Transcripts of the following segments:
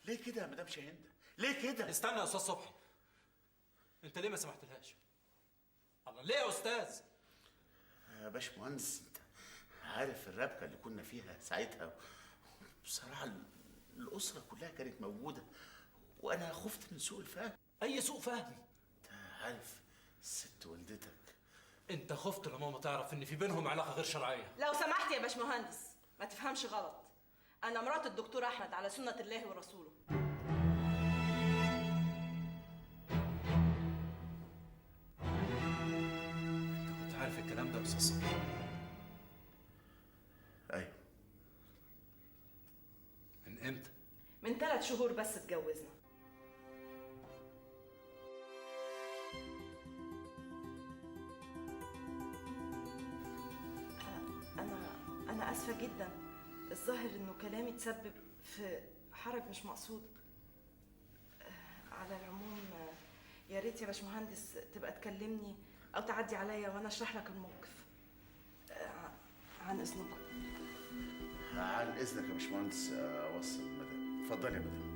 ليه كده يا مدام شاهندة؟ ليه كده؟ استنى يا استاذ صبحي، انت ليه ما سمحتلهاش؟ الله، ليه يا استاذ؟ يا باشمهندس انت عارف الربكه اللي كنا فيها ساعتها، بصراحة الاسرة كلها كانت موجودة وانا خفت من سوء الفهم. اي سوء فهم؟ انت عارف الست والدتك. انت خفت لما ماما تعرف ان في بينهم علاقة غير شرعية. لو سمحت يا باشمهندس ما تفهمش غلط، انا مرات الدكتور احمد على سنة الله ورسوله. انت كنت عارف الكلام ده يا استاذ صبحي؟ ايوه. من امتى؟ من 3 شهور بس اتجوزنا. أنا آسفة جدا، الظاهر إنه كلامي تسبب في حرج مش مقصود. على العموم يا ريت يا باشمهندس تبقى تكلمني أو تعدي عليا وأنا أشرح لك الموقف. عن إذنكم. عن إذنك يا باشمهندس أوصل مدام. اتفضلي يا مدام.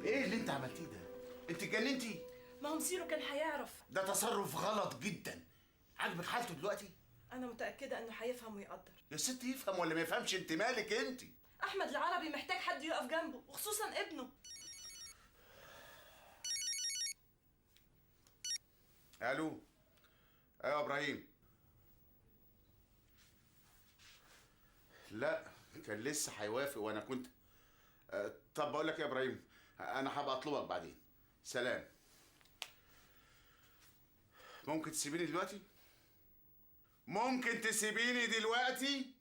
ايه اللي انت عملتيه ده؟ انت اتجننتي؟ ما هو مصيره كان هيعرف. ده تصرف غلط جدا. عاجبك حالته دلوقتي؟ انا متأكدة انه هيفهم ويقدر. يا ست يفهم ولا ما يفهمش، انت مالك انت؟ احمد العربي محتاج حد يقف جنبه، وخصوصا ابنه. الو. ايوه يا ابراهيم. لا كان لسه هيوافق وانا كنت. طب بقول لك يا ابراهيم، انا هبقى اطلبك بعدين. سلام. ممكن تسيبيني دلوقتي؟ ممكن تسيبيني دلوقتي؟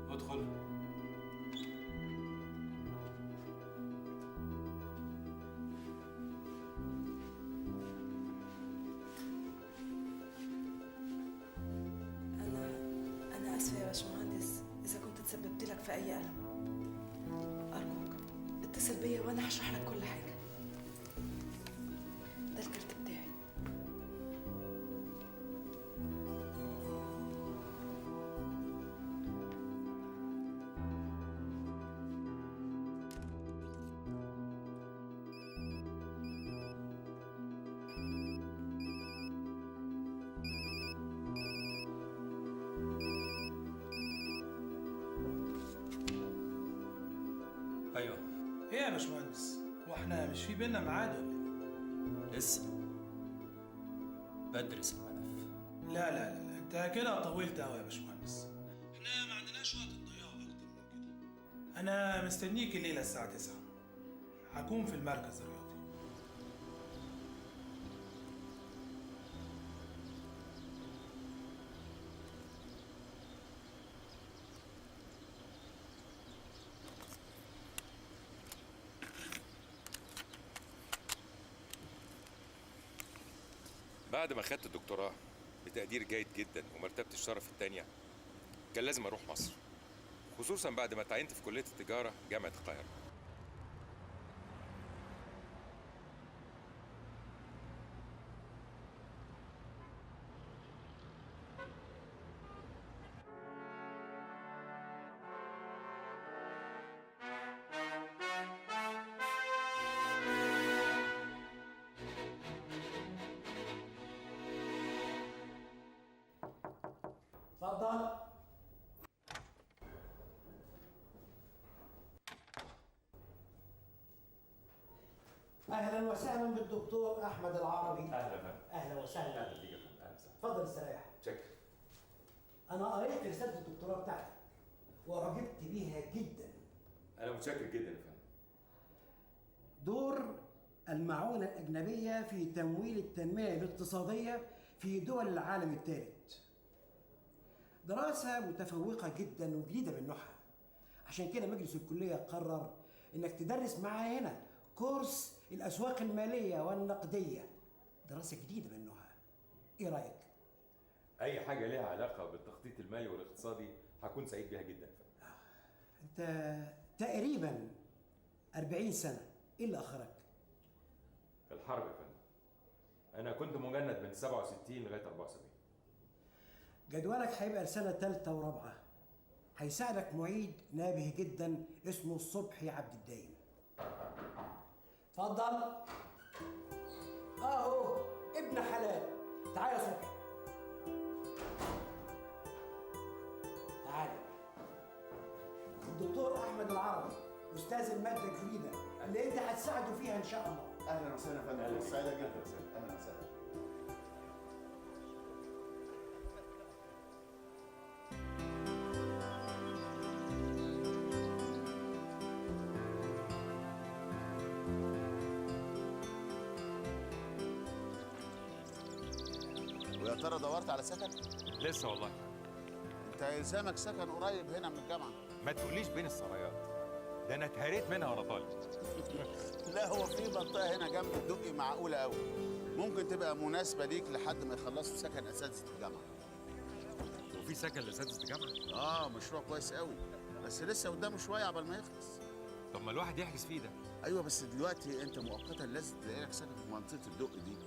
ادخل. أنا آسفة يا باشمهندس إذا كنت تسببت لك في أي ألم. أرجوك اتصل بيا وأنا هشرح لك كل حاجة. ده الكارت بتاعي. ايوه. ايه يا باشمهندس؟ هو احنا مش في بينا ميعاد ولا ايه؟ لسه بدرس الملف. لا لا لا، انت كده طولت قوي يا باشمهندس. احنا ما عندناش وقت نضيعه اكتر من كده. انا مستنيك الليلة الساعة 9، هكون في المركز الرياضي. بعد ما خدت الدكتوراه بتقدير جيد جدا ومرتبة الشرف الثانية، كان لازم أروح مصر، خصوصا بعد ما تعينت في كلية التجارة جامعة القاهرة. اتفضل. اهلا وسهلا بالدكتور احمد العربي. اهلا يا فندم. اهلا وسهلا. اهلا بيك يا فندم. اهلا وسهلا. اتفضل استريح. شكرا. انا قريت رسالة الدكتوراه بتاعتك واعجبت بيها جدا. انا متشكر جدا يا فندم. دور المعونة الاجنبية في تمويل التنمية الاقتصادية في دول العالم الثالث. دراسة متفوقة جدا وجديدة من نوعها. عشان كده مجلس الكلية قرر انك تدرس معايا هنا كورس الأسواق المالية والنقدية. دراسة جديدة من نوعها. ايه رأيك؟ أي حاجة ليها علاقة بالتخطيط المالي والاقتصادي هكون سعيد بيها جدا. أنت تقريبا 40 سنة، ايه اللي أخرك؟ في الحرب يا فندم. أنا كنت مجند من 67 لغاية 74. جدولك هيبقى لسنة تالتة ورابعة. هيساعدك معيد نابه جدا اسمه صبحي عبد الدايم. اتفضل. اهو ابن حلال. تعال يا صبحي. تعال. الدكتور أحمد العربي أستاذ المادة الجديدة اللي أنت هتساعده فيها إن شاء الله. أهلا وسهلا يا فندم. سعيدة جدا. أهلا وسهلا. ويا ترى دورت على سكن؟ لسه والله. انت هيلزمك سكن قريب هنا من الجامعة. ما تقوليش بين السرايات، ده انا اتهريت منها وانا طالب. لا، هو في منطقة هنا جنب الدقي معقولة قوي، ممكن تبقى مناسبة ليك لحد ما يخلصوا سكن اساتذة الجامعة. وفي سكن لاساتذه الجامعة؟ اه، مشروع كويس قوي، بس لسه قدامه شوية عبال ما يخلص. طب ما الواحد يحجز فيه ده. ايوه، بس دلوقتي انت مؤقتا لازم تلاقي لك سكن في منطقة الدقي دي،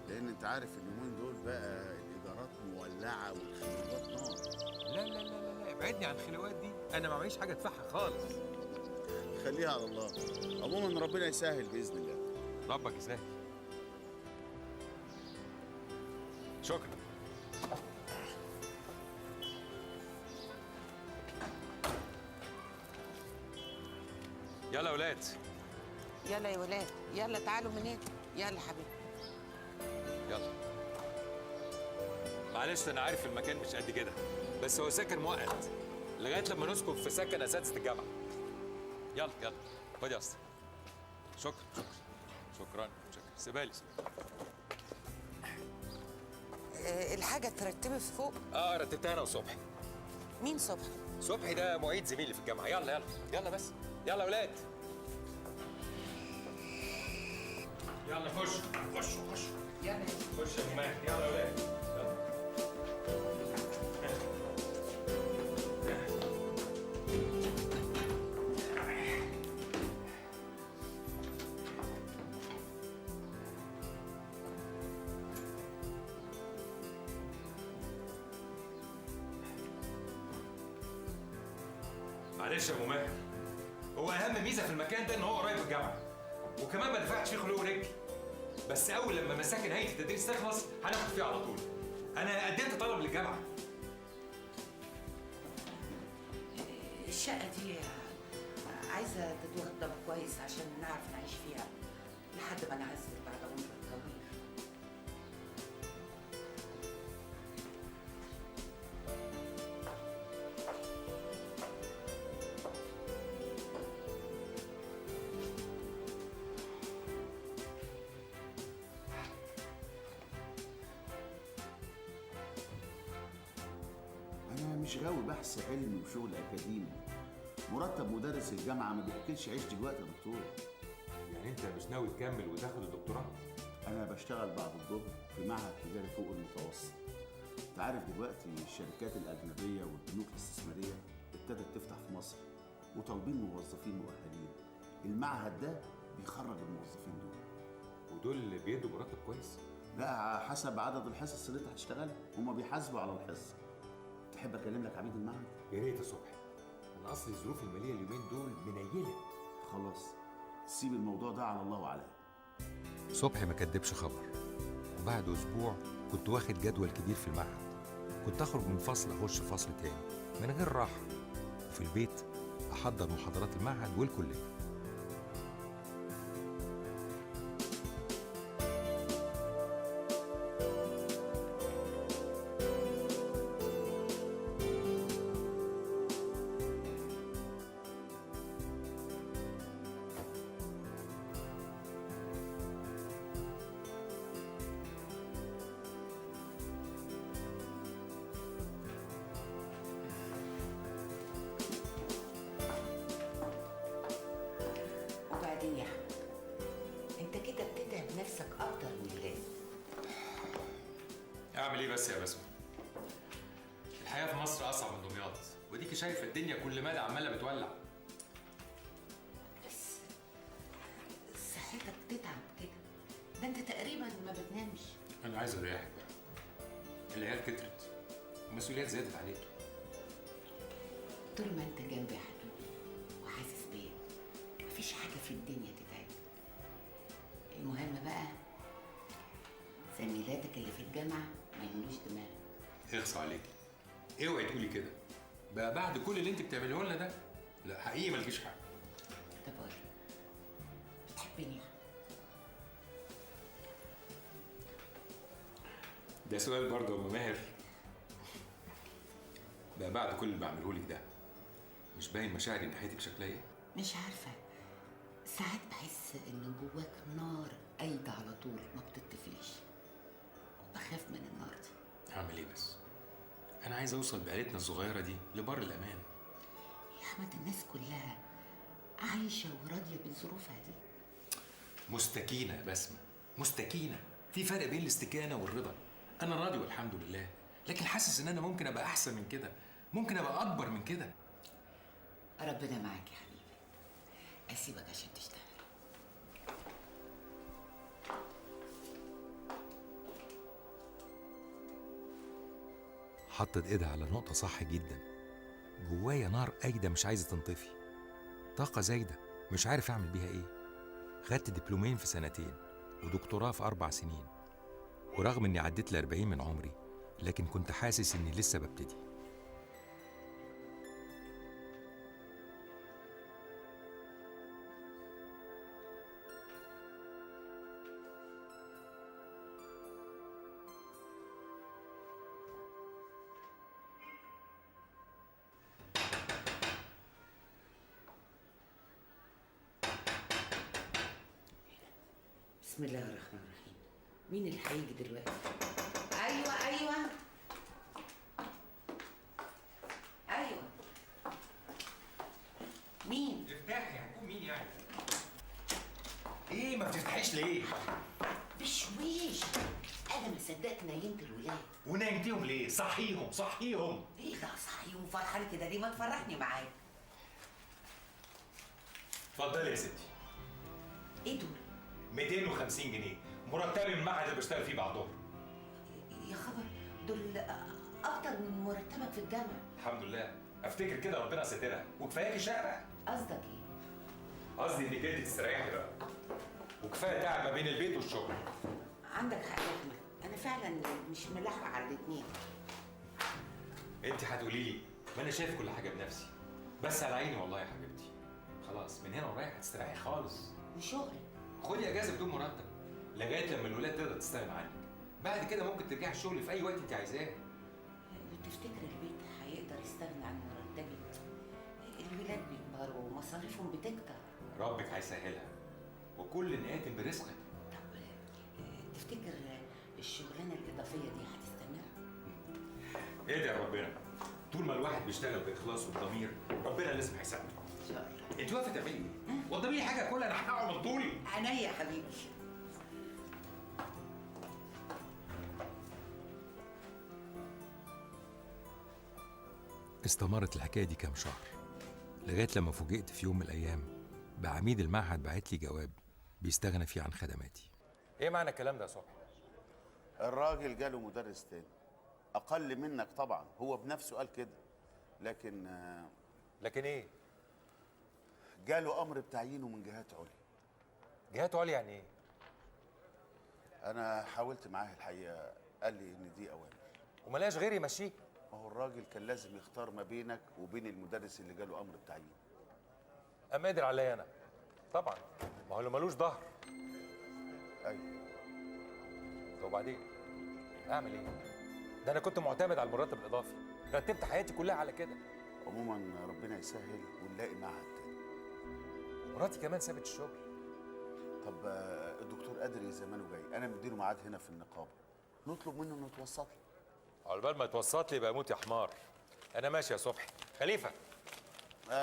لان انت عارف اليومين دول بقى الايجارات مولعه والخلوات نار. لا لا لا لا، ابعدني عن الخلوات دي، انا ما معيش حاجة ادفعها خالص. خليها على الله. عموما ربنا يسهل باذن الله. ربك يسهل. شكرا. يلا يا ولاد. يلا يا ولاد، يلا تعالوا من هنا. يلا حبيبي. يلا. معلش انا عارف المكان مش قد كده، بس هو سكن مؤقت لغاية لما نسكن في سكن اساتذة الجامعة. يلا يلا خد يا اسطى. شكرا شكرا شكرا شكرا. سيبها لي. الحاجة اترتبت فوق؟ اه، رتبتها انا وصبحي. مين صبحي؟ صبحي ده معيد زميلي في الجامعة. يلا يلا يلا بس. يلا يا ولاد. يلا خش خش خش. يلا خش يا جماعة. يلا يا ولاد. يلا. معلش يا ابو ماهر، هو اهم ميزة في المكان ده ان هو قريب من الجامعة، وكمان ما دفعتش فيه خلو رجل. بس اول لما مساكن هيئة التدريس تخلص هناخد فيه على طول. انا قدمت طلب للجامعة. الشقة دي عايزه تتوضب كويس عشان نعرف نعيش فيها لحد ما نعزل بعد عمر طويل. أنا مش غاوي بحث علمي وشغل أكاديمي. مرتب مدرس الجامعة ما بياكلش عيش دلوقتي يا دكتور. يعني أنت مش ناوي تكمل وتاخد الدكتوراه؟ أنا بشتغل بعد الظهر في معهد تجاري فوق المتوسط. أنت عارف دلوقتي الشركات الأجنبية والبنوك الاستثمارية ابتدت تفتح في مصر وطالبين موظفين مؤهلين. المعهد ده بيخرج الموظفين دول. ودول اللي بيدوا مرتب كويس؟ لا، حسب عدد الحصص اللي أنت هتشتغلها، هما بيحاسبوا على الحصة. تحب اكلم لك عميد المعهد؟ يا ريت يا صبحي، انا اصل الظروف المالية اليومين دول منيله. خلاص سيب الموضوع ده على الله وعليا. صبحي ما كدبش خبر، وبعد اسبوع كنت واخد جدول كبير في المعهد. كنت اخرج من فصل اخش فصل تاني من غير راحة، وفي البيت احضر محاضرات المعهد والكلية. وبعدين يا احمد، انت كده بتتعب نفسك اكتر من اللازم. اعمل ايه بس يا بسمة؟ الحياة في مصر اصعب من دمياط، وديكي شايفة الدنيا كل مدى عمالة بتولع. بس صحتك تتعب كده، ده انت تقريبا ما بتنامش. انا عايز اريحك بقى، العيال كترت المسؤوليات زادت عليك. طول ما انت جنبي يا حبيبي وحاسس بيا مفيش حاجة في الدنيا تتعبك. المهم بقى زميلاتك اللي في الجامعة ما يملوش دماغك. اخص عليكي، اوعي تقولي كده بقى بعد كل اللي انت بتعمليه لنا ده. لا حقيقي مالكيش حق. طب قولي، بتحبني؟ ده سؤال برضه يا ام ماهر. بقى بعد كل اللي بعمله لك ده مش باين مشاعري ناحيتك شكلها ايه؟ مش عارفة، ساعات بحس ان جواك نار قايدة على طول ما بتطفيش، وبخاف من النار دي. اعمل ايه بس؟ انا عايز اوصل بعيلتنا الصغيرة دي لبر الامان. يا احمد الناس كلها عايشة وراضية بظروفها دي. مستكينة يا بسمة، مستكينة. في فرق بين الاستكانة والرضا. انا راضي والحمد لله، لكن حاسس ان انا ممكن ابقى احسن من كده، ممكن ابقى اكبر من كده. ربنا معاك يا حبيبي، اسيبك عشان تشتغل. حطت ايدها على نقطة صح جدا. جوايا نار قايدة مش عايزة تنطفي، طاقة زايدة مش عارف اعمل بيها ايه. خدت دبلومين في سنتين ودكتوراه في 4 سنين، ورغم اني عديت 40 من عمري لكن كنت حاسس اني لسه ببتدي. بسم الله الرحمن الرحيم. مين اللي هيجي دلوقتي؟ ايوه ايوه ايوه، مين؟ افتحي. هتكون مين يعني؟ ايه ما بتفتحيش ليه؟ بشويش، انا ما صدقت نيمت الولاد. ونيمتيهم ليه؟ صحيهم صحيهم. ايه ده صحيهم؟ فرحانة كده ليه؟ ما تفرحني معاك. اتفضلي يا ستي. ايه دول؟ 250 جنيه مرتبي من المعهد اللي بشتغل فيه بعد ظهر. يا خبر، دول اكتر من مرتبك في الجامعة. الحمد لله، افتكر كده ربنا ساترها. وكفاياكي شقه بقى. قصدك ايه؟ قصدي انك انت تستريحي بقى، وكفاية تعب ما بين البيت والشغل. عندك حق يا احمد، انا فعلا مش ملاحقه على الاثنين. انت هتقولي لي ما انا شايف كل حاجة بنفسي، بس على عيني والله يا حبيبتي. خلاص من هنا ورايح هتستريحي خالص. وشغل؟ خدي اجازه بدون مرتب لغاية لما الولاد تقدر تستغنى عنك، بعد كده ممكن ترجعي الشغل في اي وقت انت عايزاه. وتفتكر البيت هيقدر يستغنى عن مرتبي؟ الولاد بيكبروا ومصاريفهم بتكتر. ربك هيسهلها وكل آت برزقه. طب تفتكر الشغلانة الاضافية دي هتستمر؟ ادعي يا ربنا، طول ما الواحد بيشتغل باخلاص وبضمير ربنا لازم هيساعده. ان شاء الله. انت واقفة تعملي ايه؟ وضبي لي حاجة اكلها، انا هقع من طولي. عينيا يا حبيبي. استمرت الحكاية دي كام شهر لغاية لما فوجئت في يوم من الايام بعميد المعهد بعت لي جواب بيستغنى فيه عن خدماتي. ايه معنى الكلام ده يا صبحي؟ الراجل جاله مدرس تاني اقل منك طبعا، هو بنفسه قال كده، لكن لكن ايه؟ جاله امر بتعيينه من جهات عليا. جهات عليا يعني ايه؟ انا حاولت معاه الحقيقة، قال لي ان دي اوامر وملاش غير يمشيه. ما هو الراجل كان لازم يختار ما بينك وبين المدرس اللي جاله امر بتعيينه. أما قادر عليا انا طبعا، ما هو اللي ملوش ظهر. ايوه. طب وبعدين اعمل ايه؟ ده انا كنت معتمد على المرتب الاضافي، رتبت حياتي كلها على كده. عموما ربنا يسهل ونلاقي معهد تاني. مراتي كمان سابت الشغل. طب الدكتور قادر زمانه جاي، انا مديله ميعاد هنا في النقابة، نطلب منه انه يتوسط لي. على بال ما يتوسط لي يبقى موت يا حمار. انا ماشي يا صبحي. خليفة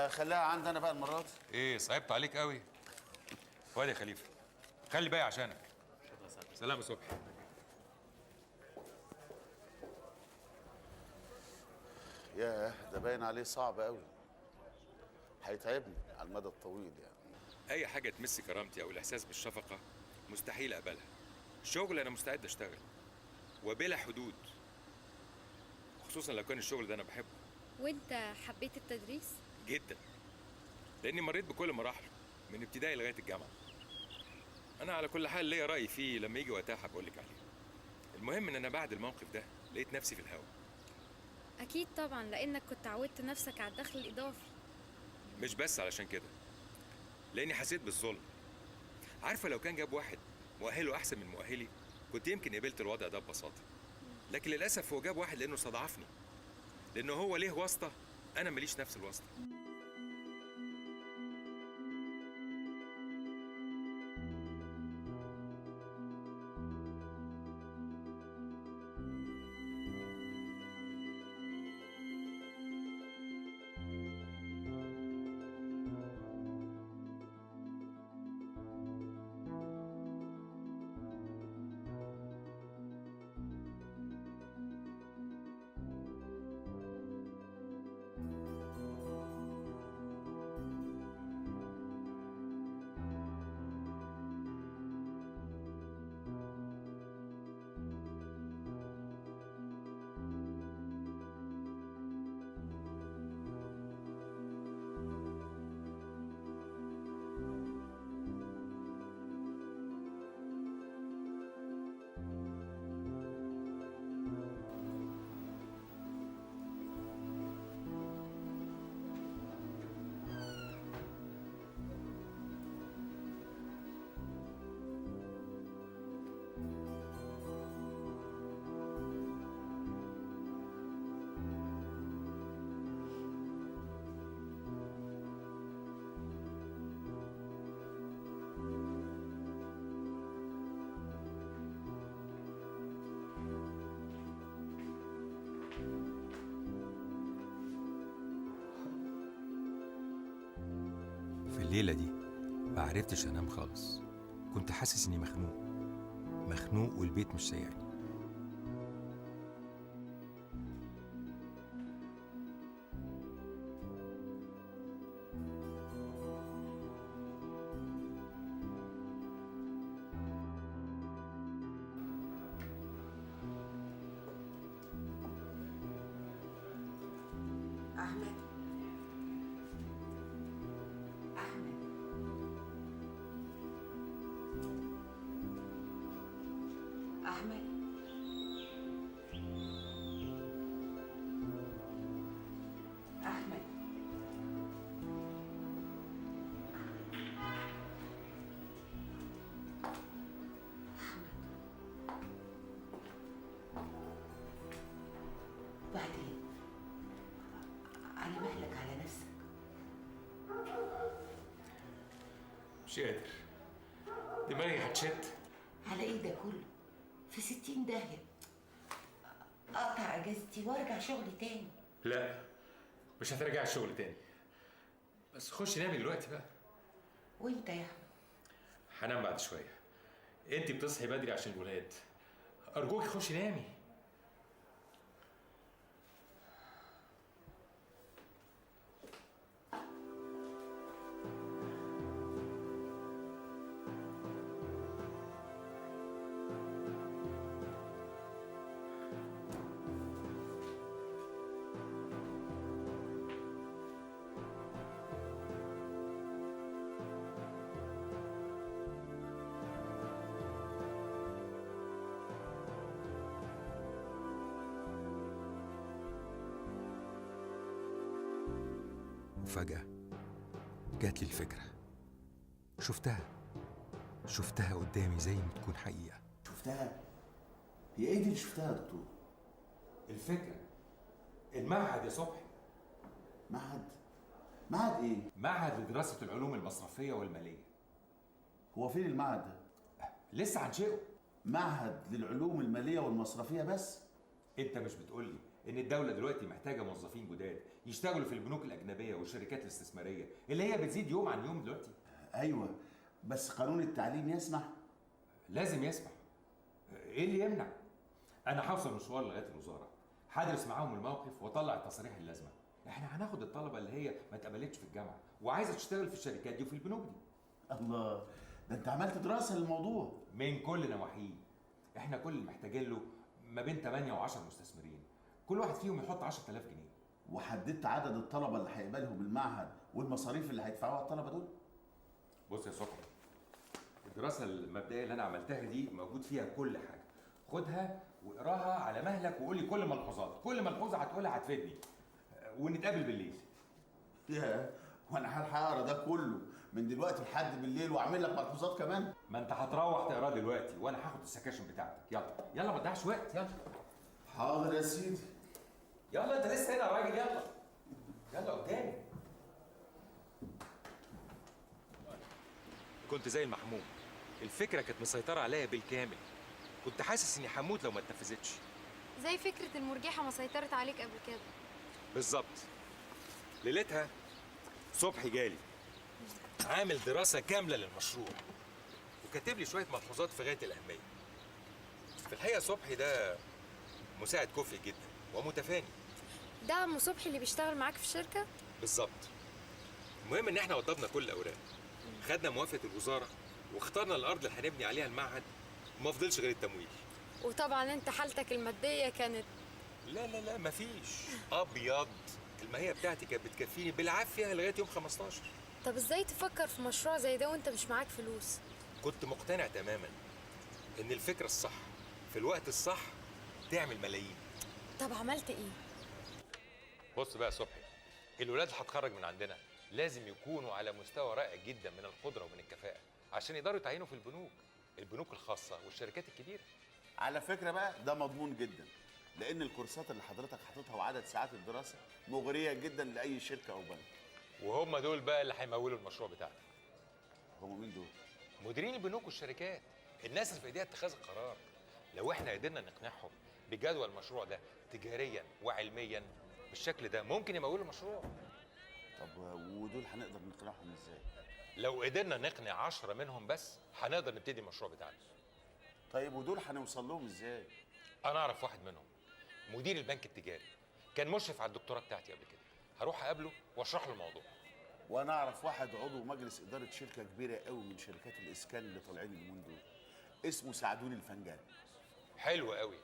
خليها عندي انا بقى المرة دي. ايه صعبت عليك قوي؟ وادي يا خليفة، خلي باقي عشانك. سلام يا صبحي. ياه ده باين عليه صعب قوي، هيتعبني على المدى الطويل يعني. اي حاجة تمس كرامتي او الاحساس بالشفقه مستحيل اقبلها. شغل انا مستعد اشتغل وبلا حدود، خصوصا لو كان الشغل ده انا بحبه. وانت حبيت التدريس؟ جدا، لاني مريت بكل مراحله من ابتدائي لغاية الجامعة. انا على كل حال ليا راي فيه، لما يجي وقتها هبقول لك عليه. المهم ان انا بعد الموقف ده لقيت نفسي في الهوا. اكيد طبعا، لانك كنت عودت نفسك على الدخل الاضافي. مش بس علشان كده، لاني حسيت بالظلم. عارفه لو كان جاب واحد مؤهلة احسن من مؤهلي كنت يمكن قبلت الوضع ده ببساطة، لكن للاسف هو جاب واحد لانه استضعفني، لانه هو ليه واسطه انا ماليش نفس الواسطة. في الليلة دي ما عرفتش أنام خالص، كنت حاسس إني مخنوق مخنوق والبيت مش سايعني. أحمد، أحمد، أحمد، أحمد، مش قادر، دماغي هتشت. على ايه ده كله؟ في 60 داهية. اقطع اجازتي وارجع شغلي تاني. لا مش هترجع الشغل تاني، بس خش نامي دلوقتي بقى. وانت يا احمد؟ هنام بعد شوية، انت بتصحي بدري عشان الولاد، ارجوكي خشي نامي. وفجأة جات لي الفكرة، شفتها قدامي زي ما تكون حقيقة. شفتها؟ هي ايه دي اللي شفتها يا دكتور؟ الفكرة، المعهد يا صبحي. معهد؟ معهد ايه؟ معهد لدراسة العلوم المصرفية والمالية. هو فين المعهد ده؟ لسه هنشئه. معهد للعلوم المالية والمصرفية بس؟ انت مش بتقولي ان الدولة دلوقتي محتاجة موظفين جداد يشتغلوا في البنوك الأجنبية والشركات الاستثمارية اللي هي بتزيد يوم عن يوم دلوقتي؟ ايوه، بس قانون التعليم يسمح؟ لازم يسمح. ايه اللي يمنع؟ انا هوصل مشوار لغاية الوزارة، هدرس معاهم الموقف واطلع التصاريح اللازمة. احنا هناخد الطلبة اللي هي ما اتقبلتش في الجامعة وعايزة تشتغل في الشركات دي وفي البنوك دي. الله، ده انت عملت دراسة للموضوع من كل نواحيه. احنا كل اللي محتاجين له ما بين 8 و10 مستثمرين، كل واحد فيهم يحط 10,000 جنيه. وحددت عدد الطلبة اللي هيقبلهم المعهد والمصاريف اللي هيدفعوها الطلبة دول؟ بص يا صبحي، الدراسة المبدئية اللي انا عملتها دي موجود فيها كل حاجة، خدها واقراها على مهلك وقول لي كل ملحوظات، كل ملحوظة هتقولها هتفيدني. ونتقابل بالليل. ياه، وانا هلحق اقرا ده كله من دلوقتي لحد بالليل واعمل لك ملحوظات كمان؟ ما انت هتروح تقراه دلوقتي وانا هاخد السكاشن بتاعتك. يلا يلا ما تضيعش وقت، يلا. حاضر يا سيدي. يلا انت لسه هنا يا راجل، يلا يلا قدامي. كنت زي المحموم، الفكرة كانت مسيطرة عليا بالكامل، كنت حاسس اني هموت لو ما اتنفذتش. زي فكرة المرجحة ما سيطرت عليك قبل كده. بالظبط. ليلتها صبحي جالي عامل دراسة كاملة للمشروع وكاتب لي شوية ملحوظات في غاية الاهمية. في الحقيقة صبحي ده مساعد كفء جدا ومتفاني. ده عم صبحي اللي بيشتغل معاك في الشركة؟ بالظبط. المهم ان احنا وضبنا كل الاوراق، خدنا موافقة الوزارة واخترنا الارض اللي هنبني عليها المعهد، وما فضلش غير التمويل. وطبعا انت حالتك المادية كانت؟ لا لا لا مفيش، ابيض. الماهية بتاعتي كانت بتكفيني بالعافية لغاية يوم 15. طب ازاي تفكر في مشروع زي ده وانت مش معاك فلوس؟ كنت مقتنع تماما ان الفكرة الصح في الوقت الصح تعمل ملايين. طب عملت ايه؟ بص بقى يا صبحي، الولاد اللي هتخرج من عندنا لازم يكونوا على مستوى رائع جدا من القدرة ومن الكفاءة عشان يقدروا يتعينوا في البنوك الخاصة والشركات الكبيرة. على فكرة بقى ده مضمون جدا، لان الكورسات اللي حضرتك حاططها وعدد ساعات الدراسة مغرية جدا لاي شركة او بنك. وهم دول بقى اللي هيمولوا المشروع بتاعنا. هم مين دول؟ مديرين البنوك والشركات، الناس اللي في ايديها اتخاذ القرار. لو احنا قدرنا نقنعهم بجدوى المشروع ده تجاريا وعلميا بالشكل ده ممكن يمولوا المشروع. طب ودول هنقدر نقنعهم ازاي؟ لو قدرنا نقنع 10 منهم بس هنقدر نبتدي المشروع بتاعنا. طيب ودول هنوصل لهم ازاي؟ انا اعرف واحد منهم، مدير البنك التجاري، كان مشرف على الدكتوراه بتاعتي قبل كده، هروح اقابله واشرح له الموضوع. وانا اعرف واحد عضو مجلس ادارة شركة كبيرة قوي من شركات الاسكان اللي طالعين اليومين دول، اسمه سعدون الفنجان. حلو قوي،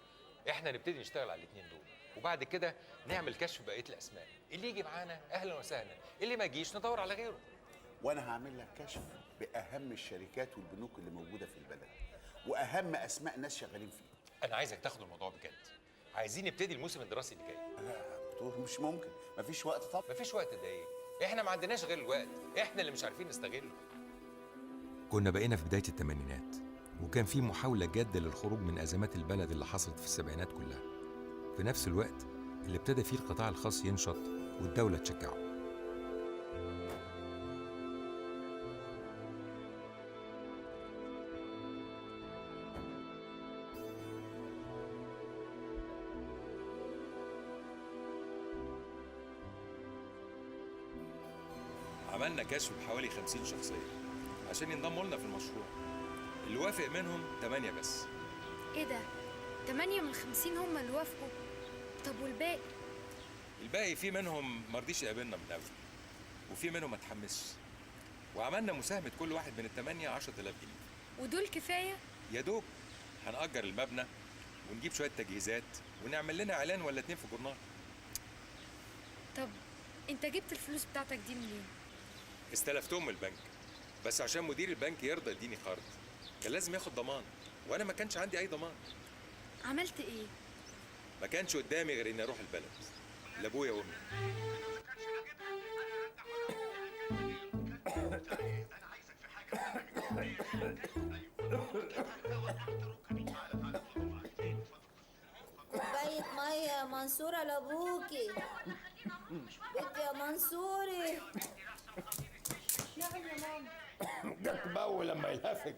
احنا نبتدي نشتغل على الاثنين دول وبعد كده نعمل كشف بقية الاسماء، اللي يجي معانا اهلا وسهلا، اللي ما يجيش ندور على غيره. وانا هعمل لك كشف باهم الشركات والبنوك اللي موجودة في البلد واهم اسماء ناس شغالين فيها. انا عايزك تاخد الموضوع بجد، عايزين نبتدي الموسم الدراسي اللي جاي. لا يا دكتور مش ممكن، مفيش وقت. طب مفيش وقت ده ايه؟ احنا ما عندناش غير الوقت، احنا اللي مش عارفين نستغله. كنا بقينا في بداية الثمانينات، وكان في محاولة جادة للخروج من أزمات البلد اللي حصلت في السبعينات كلها. في نفس الوقت اللي ابتدى فيه القطاع الخاص ينشط والدولة تشجعه. عملنا كشف بحوالي 50 شخصية عشان ينضموا لنا في المشروع. اللي وافق منهم 8 بس. ايه ده؟ 8 من 50 هم اللي وافقوا؟ طب والباقي؟ الباقي في منهم ما رضيش يقابلنا من الاول، وفي منهم ما اتحمسش، وعملنا مساهمة كل واحد من ال8 10000 جنيه. ودول كفاية؟ يا دوب هنأجر المبنى ونجيب شوية تجهيزات ونعمل لنا إعلان ولا 2 في الجورنال. طب أنت جبت الفلوس بتاعتك دي منين؟ استلفتهم من البنك، بس عشان مدير البنك يرضى يديني قرض كان لازم ياخد ضمان، وأنا ما كانش عندي أي ضمان. عملت إيه؟ ما كانش قدامي غير إني أروح البلد لأبويا وأمي. كوباية مية يا منصورة لأبوكي. بنت يا منصوري. نعم يا ماما. جاك بو لما يلهفك.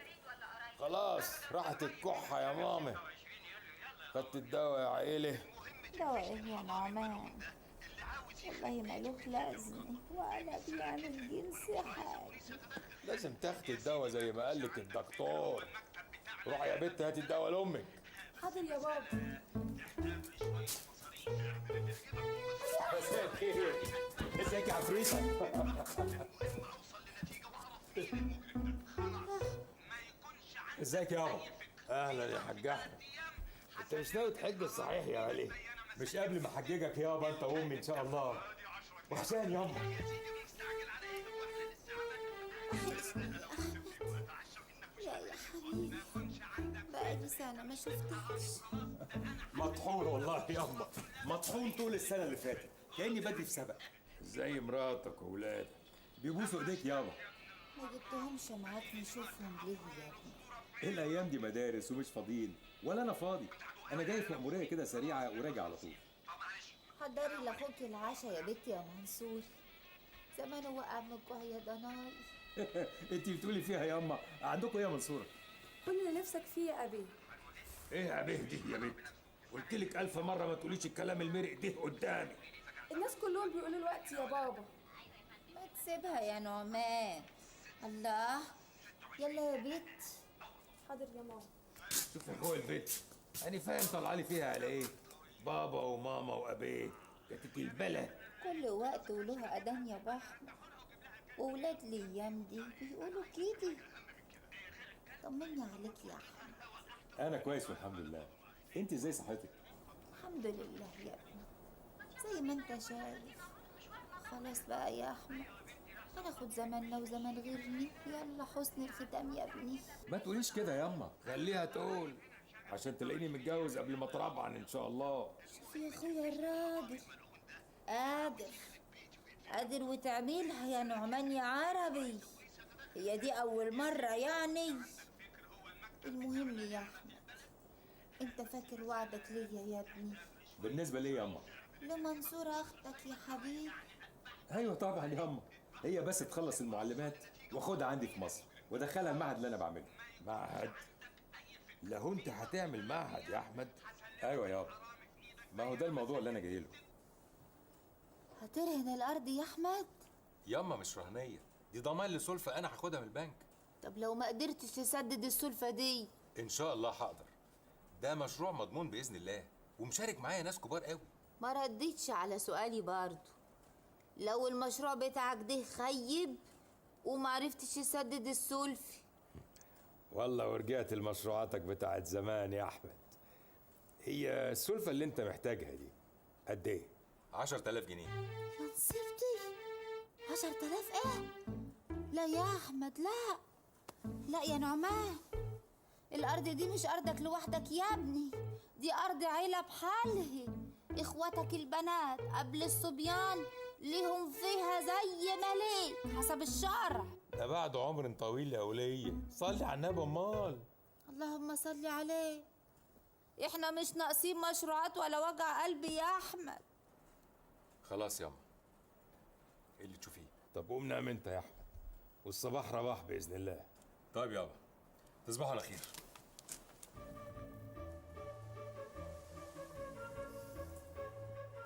خلاص راحت الكحة يا ماما. خدت الدواء يا عيلة؟ دواء ايه يا نعمان؟ والله مالوش لازمة ولا بيعمل جنس حاجة. لازم تاخدي الدواء زي ما قالك الدكتور. روحي يا بنت هاتي الدواء لأمك. حاضر يا بابا. مساء الخير. ازيك يا عفريتة؟ ازيك يابا؟ اهلا يا حاج احمد. انت مش ناوي تحج صحيح يا علي؟ مش قبل ما احججك يابا انت وامي ان شاء الله. وحشاني يابا. لا يا حبيبي، بقالي سنة ما شفتكش. مطحون والله يابا، مطحون طول السنة اللي فاتت، كأني بدري في سبق. زي مراتك وولادك بيبوسوا ايديك يابا. ما جبتهمش معاك نشوفهم ليه يا ابني؟ ايه الايام دي مدارس ومش فاضيين، ولا انا فاضي. انا جاي في مأمورية كده سريعة وراجع على طول. حضري لاخوك العشاء يا بنتي يا منصور، زمانه وقع من الجوع يا ضناي. انت بتقولي فيها ياما، عندكم ايه يا منصورة؟ كل اللي نفسك فيه يا ابي. ايه يا ابيه دي يا بنت؟ قلت لك 1000 مرة ما تقوليش الكلام المرق ده قدامي. الناس كلهم بيقولوا الوقت يا بابا. ما تسيبها يا نعمان. الله، يلا يا بنت. حاضر يا ماما. شوف اخويا البيت، أنا فاهم طالعة لي فيها على إيه؟ بابا وماما وأبيه، جاتك البلا. كل وقت وله أذان يا بحر، وولاد الأيام دي بيقولوا كده. طمني عليك يا أحمد. أنا كويس والحمد لله. أنت إزاي صحتك؟ الحمد لله يا ابني، زي ما أنت شايف. خلاص بقى يا أحمد، هناخد زماننا وزمان غيرني. يلا حسن الختام يا ابني. ما تقوليش كده ياما، خليها تقول عشان تلاقيني متجوز قبل ما تربعن ان شاء الله. شوف يا اخويا الراجل قادر قادر وتعملها يا نعمان يا عربي. هي دي اول مرة يعني. المهم يا احمد، انت فاكر وعدك ليا يا ابني؟ بالنسبة ليه ياما؟ لمنصورة اختك يا حبيبي. ايوه طبعا ياما، هي بس تخلص المعلمات واخدها عندي في مصر وادخلها المعهد اللي انا بعمله. معهد؟ لا انت هتعمل معهد يا احمد؟ ايوه يابا، ما هو ده الموضوع اللي انا جاي له. هترهن الارض يا احمد؟ ياما مش رهنيه، دي ضمان لسلفه انا هاخدها من البنك. طب لو ما قدرتش تسدد السلفه دي؟ ان شاء الله هقدر، ده مشروع مضمون باذن الله، ومشارك معايا ناس كبار قوي. ما ردتش على سؤالي برضه. لو المشروع بتاعك ده خيب وما عرفتش تسدد السلفه؟ والله ورجعت لمشروعاتك بتاعت زمان يا احمد. هي السلفه اللي انت محتاجها دي قد ايه؟ 10000 جنيه. يا نصيبتي، 10000 ايه؟ لا يا احمد، لا لا يا نعمان، الارض دي مش ارضك لوحدك يا ابني، دي ارض عيله بحالها. اخواتك البنات قبل الصبيان ليهم فيها زي ما ليك حسب الشرع. ده بعد عمر طويل يا وليه، صلي على النبي. امال اللهم صل عليه. احنا مش ناقصين مشروعات ولا وجع قلبي يا احمد. خلاص ياما، اللي تشوفيه. طب قوم نام انت يا احمد، والصباح رباح باذن الله. طيب يابا، تصبحوا على خير.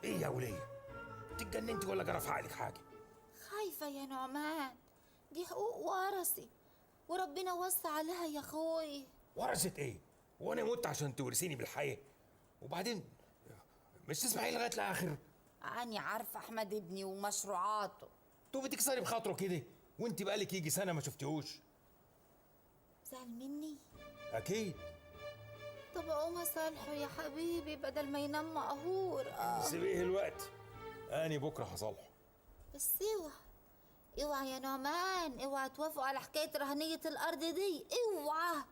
ايه يا وليه؟ اتجننتي ولا جرى في عقلك حاجة؟ خايفة يا نعمان، دي حقوق ورثي وربنا وصى عليها يا اخوي. ورثة ايه؟ وانا مت عشان تورثيني بالحياة؟ وبعدين مش تسمعي لغاية الاخر. أنا عارفة أحمد ابني ومشروعاته. انتوا بتكسري بخاطره كده وانت بقالك يجي سنة ما شفتيهوش. زعل مني؟ أكيد. طب أقوم أصالحه يا حبيبي بدل ما ينام مقهور. سيبيه الوقت، أنا بكرة هصالحه. بس اوعى اوعى يا نعمان، اوعى توافقوا على حكاية رهنية الأرض دي، اوعى.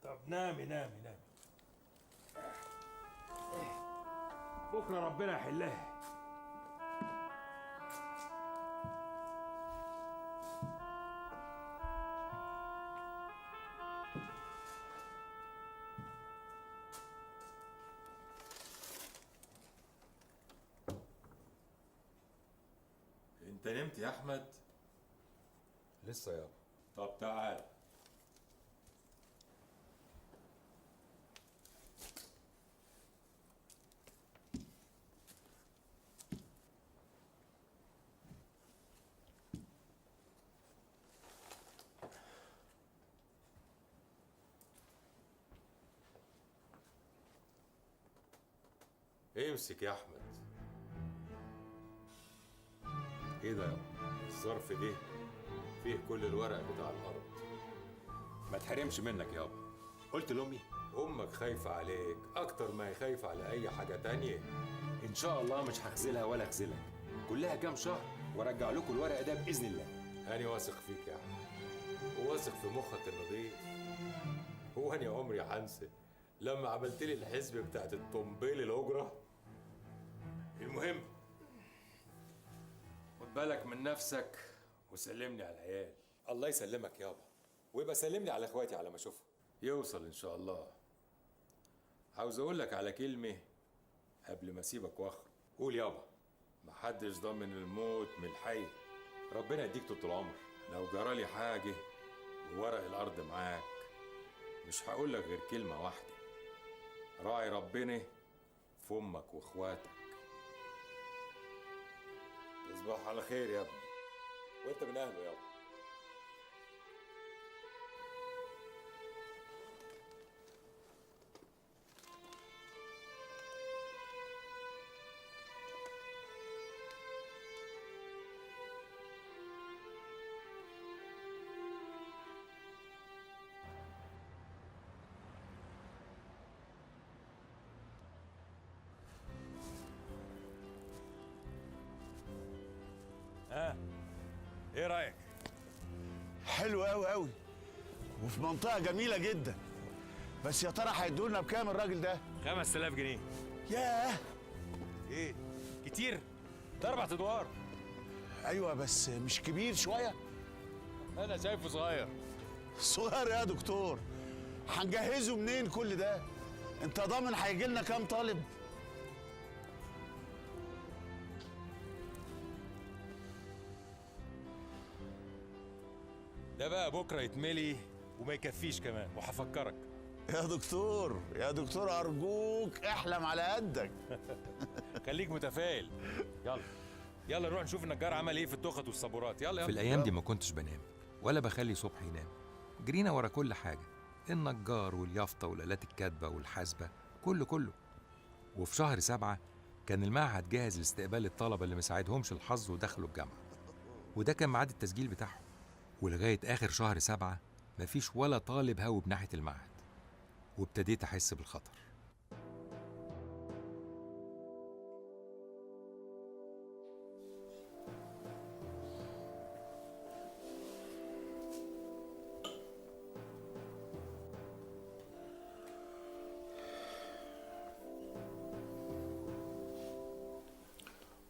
طب نامي نامي نامي، بكرة ربنا يحلها. انت نمت يا احمد؟ لسه يابا. طب تعال. امسك يا احمد. ايه ده يابا؟ الظرف ده فيه كل الورق بتاع الارض. ما تحرمش منك يابا. قلت لامي؟ امك خايفة عليك اكتر ما هي خايفة على اي حاجة تانية. ان شاء الله مش هخذلها ولا اخذلك. كلها كام شهر وارجع لكم الورق ده باذن الله. انا واثق فيك يا احمد، وواثق في مخك النظيف. هو انا عمري هنسى لما عملت لي الحسبة بتاعت الطنبيل الاجرة؟ المهم خد بالك من نفسك وسلمني على العيال. الله يسلمك يابا، ويبقى سلمني على اخواتي على ما اشوفهم. يوصل ان شاء الله. عاوز اقول لك على كلمة قبل ما اسيبك واخرج. قول يابا. محدش ضامن الموت من الحي، ربنا يديك طول العمر. لو جرالي حاجة وورق الارض معاك مش هقول لك غير كلمة واحدة: راعي ربنا في امك واخواتك. تصبح على خير يا ابني، وانت من اهله يابا. ايه رايك؟ حلو قوي قوي، وفي منطقة جميلة جدا. بس يا ترى هيدولنا بكام الراجل ده؟ 5000 جنيه. ياه، ايه كتير؟ ده 4 ادوار. ايوه بس مش كبير شوية؟ انا شايفه صغير. صغير يا دكتور؟ هنجهزه منين كل ده؟ انت ضامن هيجي لنا كام طالب؟ ده بقى بكره يتملي وما يكفيش كمان، وهفكرك. يا دكتور يا دكتور ارجوك احلم على قدك. خليك متفائل. يلا يلا نروح نشوف النجار عمل ايه في التخت والصابورات. يلا يلا. في الايام دي ما كنتش بنام ولا بخلي صبحي ينام. جرينا ورا كل حاجة، النجار واليافطه والالات الكاتبة والحاسبه، كله. وفي شهر 7 كان المعهد جاهز لاستقبال الطلبة اللي ما ساعدهمش الحظ ودخلوا الجامعة، وده كان ميعاد التسجيل بتاعهم. ولغاية آخر شهر 7 مفيش ولا طالب هاوب ناحية المعهد، وابتديت أحس بالخطر.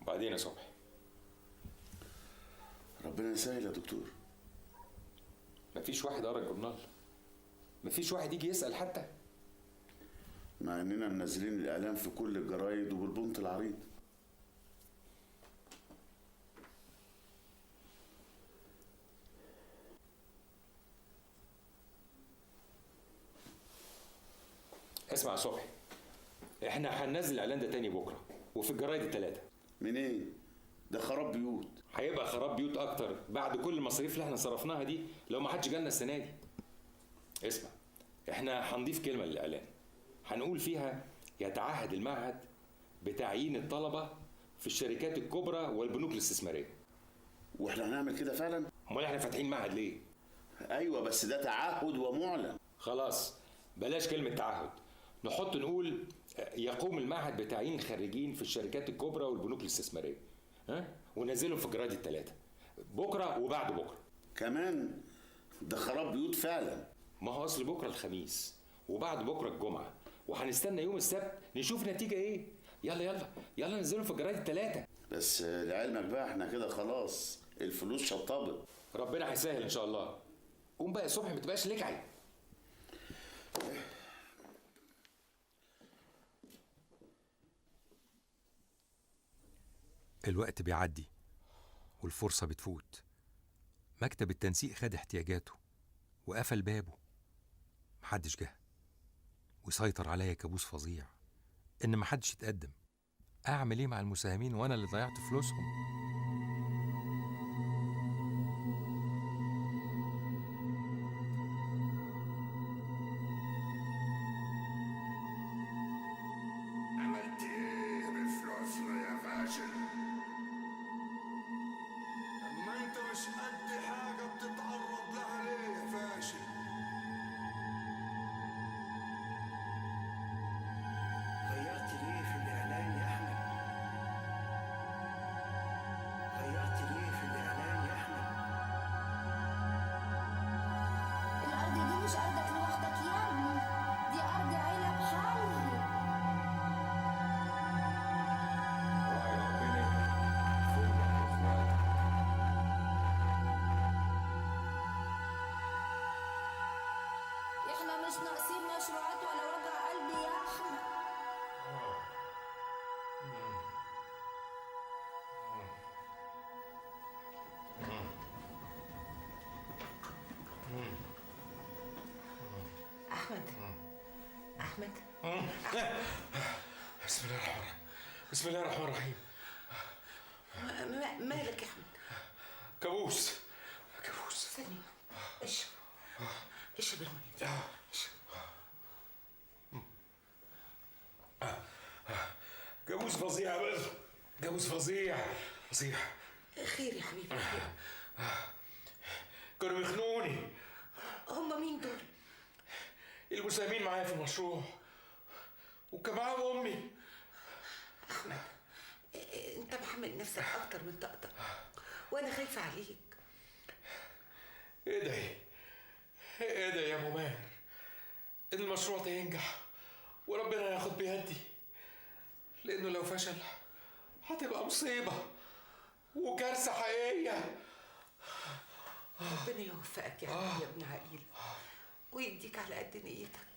وبعدين يا صبحي؟ ربنا يسهل يا دكتور. مفيش واحد قرا الجورنال؟ مفيش واحد يجي يسأل حتى؟ مع اننا منزلين الاعلان في كل الجرايد وبالبنط العريض. اسمع يا صبحي، احنا هننزل الاعلان ده تاني بكره وفي الجرايد ال3. منين؟ ده خراب بيوت. هيبقى خراب بيوت اكتر بعد كل المصاريف اللي احنا صرفناها دي لو ما حدش جالنا السنة دي. اسمع، احنا هنضيف كلمة للاعلان هنقول فيها يتعهد المعهد بتعيين الطلبة في الشركات الكبرى والبنوك الاستثمارية. واحنا هنعمل كده فعلا؟ امال احنا فاتحين معهد ليه؟ ايوه بس ده تعهد ومعلن. خلاص بلاش كلمة تعهد، نحط نقول يقوم المعهد بتعيين الخريجين في الشركات الكبرى والبنوك الاستثمارية، ها؟ ونزلهم في الجرايد الثلاثة بكره وبعد بكره. كمان ده خراب بيوت فعلا. ما هو اصل بكره الخميس وبعد بكره الجمعة، وهنستنى يوم السبت نشوف نتيجة ايه. يلا يلا يلا ننزلهم في الجرايد الثلاثة. بس لعلمك بقى احنا كده خلاص الفلوس شطبت. ربنا هيسهل ان شاء الله. قوم بقى الصبح ما تبقاش لكعي. الوقت بيعدي والفرصة بتفوت. مكتب التنسيق خد احتياجاته وقفل بابه، محدش جه، وسيطر عليا كابوس فظيع إن محدش يتقدم. أعمل إيه مع المساهمين وأنا اللي ضيعت فلوسهم؟ عملت ايه بفلوسنا يا فاشل؟ اما انت مش قد حاجة بتتعرض لها ليه يا فاشل؟ غيرت ليه في الإعلان يا أحمد؟ غيرت ليه في الإعلان يا أحمد؟ الأرض دي مش أرضك لوحدك يا ابني، دي أرض عيلة بحالها. راعي ربنا في امك واخواتك. احنا مش ناقصين مشروعات ولا وجع قلبي يا أحمد. احمد، احمد، بسم الله الرحمن الرحيم. بسم الله الرحمن الرحيم. مالك يا احمد؟ كابوس كابوس. ثانية، اشرب اشرب المية. اشرب. كابوس فظيع بس، كابوس فظيع فظيع. خير يا حبيبي خير. كانوا بيخنقوني. هم مين دول؟ المساهمين معايا في المشروع وكان معاهم امي. احمد انت محمل نفسك اكتر من طاقتك وانا خايفة عليك. ادعي ادعي يا ابو ماهر ان المشروع ده ينجح وربنا ياخد بيدي، لانه لو فشل هتبقى مصيبة وكارثة حقيقية. ربنا يوفقك يا حبيبي يا ابن عقيل ويديك على قد نيتك.